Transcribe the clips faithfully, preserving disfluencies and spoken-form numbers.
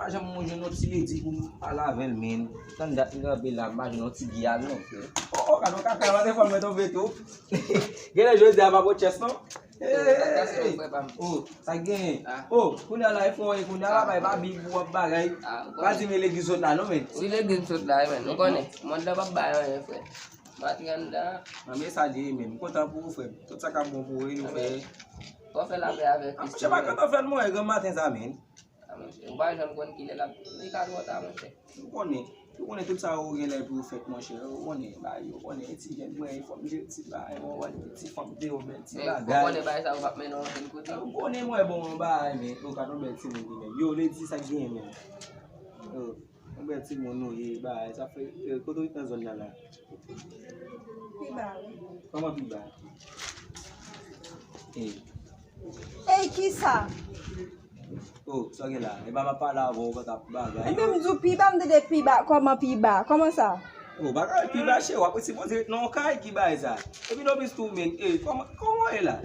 Janm mwen jwenn yon ti ledi pou m pale avè l, men. Tann dat m kanpe la, m pa jwenn yon ti giyal, non, frè. O, o, gade yon kaka, mwen te fè mwen tonbe tou. Genlè jodi a pa pou chèch, non? Ey, ey, ey. O, sa k genyen? O, kounye a la, e fò, e kounye a la, bay pa bib, w ap bagay. Pa di men legliz sot la, non, men. Wi, legliz sot la, men. Ou konnen, mond lan p ap bay anyen, frè. M antre anndan. Anben, sa li ye, men. M kontan pou ou, frè. Tout sa k ap bon pou ou, nou fè. Fò fè lapè avèk Kris. Monchè, pa kontan fè l mwen, granm maten sa, men. A, monchè, ou pa janm konn kilè l ap, li ka twò ta, monchè. Ou konnen, ou konnen tout sa yo gen lè pou yo fèt, monchè. Ou konnen, bagay yo, ou konnen, ti jèn mwen, fò m jere ti bagay, mwen wè ti fanm deyò, bèl ti bagay. Ou konnen bagay sa yo p ap mennen w ankenn kote. Ou konnen mwen bon yon bagay, men, ou ka yon bèl timoun li menm. Yo, Lady, sa k genyen menm? Yo, yon bèl timoun nou ye, bagay, sa fè, eh, kote w ret nan zòn nan la? Pi ba, wi. Kòman pi ba? Eh. Ey, kisa? O, sa w gen la? E pa m ap pale avè w, ou pa t ap bagay. Epi m di w pi ba, m tande pi ba. Kòman pi ba? Kòman sa? O, bagay pi ba, cheri, w ap sipoze ret nan yon kay ki bay sa. Epi nou plis tou, men, e, kòman, kòman w ye la?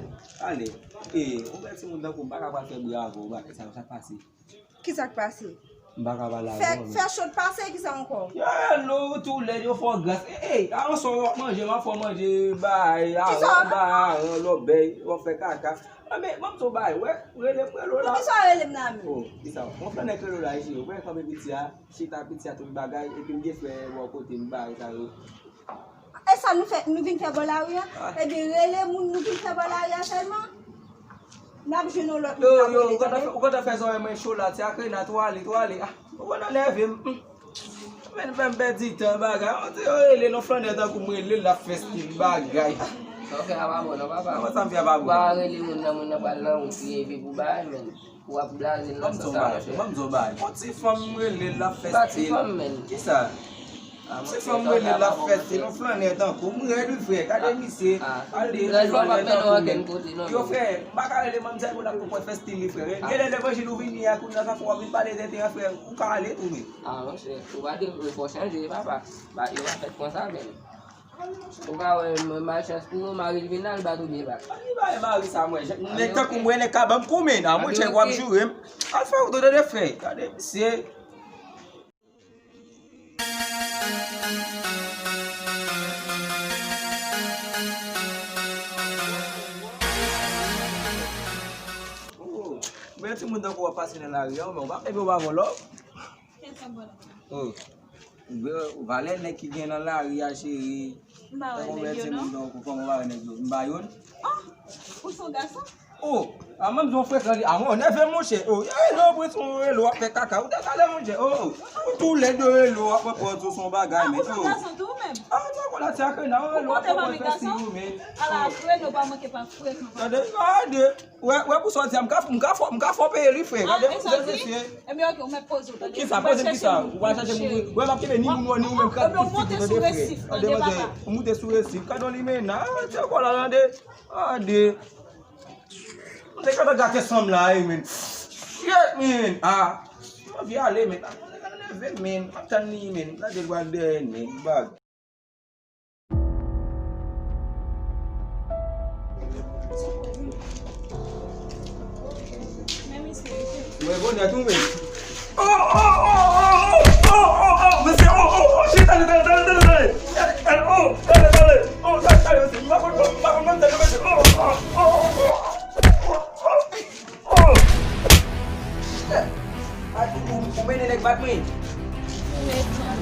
Ale. E, yon bèl timoun tankou m pa ka pral fè bri avè w, bagay sa yo, sa k pase? Kisa k pase? M pa ka pale avè w, men. Fè cho t pase, kisa ankò? Yo, yo, tou lèd, yo fè w gras. E, e, a yon sò w ap manje, m ap fè w manje, bay, aran, bay, aran, lòbèy, w ap fè kaka. Anben, ban m di w bagay, wè, rele m, rele w la. Poukisa w rele m la menm? O, kisa? Yon flannè k rele w la, isi, ou wè, kanpe piti a, chita piti a, tout bagay, epi m gen frè bò kote m, bagay sa yo. E sa nou fè, nou vin fè bò lari a? Epi rele moun nou vin fè bò lari a sèlman? N ap jwenn yon lòt moun n ap rele, tande. Yo, yo, ou kontan fè zòrèy mwen cho la, ti Akrena, twò ale, twò ale. A, ou konn anlève m. Men, fè m pèdi tan, bagay. Yo rele non flannè tankou m rele l, l ap fè stil bagay. Sa w fè a pa bon, non, papa. Kòman sa m fè a pa bon? Ou pa rele moun nan, moun nan pral nan wout li, epi pou bagay, men. Ou ap blaze l nan sans sa, monchè. Ban m di w bagay. Yon ti fanm m rele l, l ap fè stil. Pa ti fanm, men. Kisa? Ti fanm m rele l, l ap fè stil. Yon flannè tankou m rèd, wi, frè. Gade misye. Al de yon flannè tankou m. Yo, frè, m pa ka rele manmzèl pou l ap pran fè stil li, frè. Genlè levanjil ou vini a, kounye a sa fè w ap vin pale tenten an, frè. Ou ka ale tou, men. A, monchè, ou pa dwe fò chanje, papa. Yo pa fèt konsa, men. Ou ka wè, malchans pou ou, mari l vin al bat ou byen bat. Ann ba e mari sa mwen. Nèg tankou mwen, nèg ka ban m kou men. A mwen, chèf w ap joure m. Al fè wout ou tande frè. Gade misye. Oh, men timoun tankou w ap pase nan lari a, men w pa, epi w pa gon lòv. Oh. Valè nèg ki gen nan lari a, cheri. M pa wè nèg yo, non. Ou konn wè nèg yo. M ba youn. Oh, ou se yon gason? Oh, a menm jan w frekan li. A mwen, w nève m, monchè. Oh, e non, prince, ou rele w ap fè kaka. Ou te talè, monchè. Oh, ou tou lèd, yo rele w ap pran pòz ou se yon bagay, men. Ou se yon gason tou, ou menm? A, ou te konn ati ak Rena, ou rele w ap pran pòz fè stil ou, men. Ala, Reno pa manke pa frekan. Tande, gade. Wè, wè pou sa w di a, m ka, m ka fò, m ka fò peye li, frè. Gade pou sa w di. Ebyen, ok, ou mèt poze w, tande. Kisa, poze m kisa? Ou va chache moun, wè, m ap kenbe ni moun, ni ou menm, kap di tande, frè. Tande, manzè, ou moute sou resif. Gade yon limena, se kò la, tande. Tande. Mwen te gentan gate san m la, wi, men. Shit, men. Ah. M anvi ale, men. Mwen te gentan leve, men. M ap tann li, men. Gade l pral dèyè, men. Bag. Mwen bonè tou, men. Oh, oh, oh, mesye, oh, oh, oh, shit, tande, tande, tande, tande, tande. Eh, eh, oh, tande, tande. Oh, tande, tande, mesye. M pa konn, m pa konn, tande, mesye. Oh, oh, oh, oh, oh, oh, oh. Oh! Shit! A, ou, ou mennen nèg bat mwen? Ou mennen.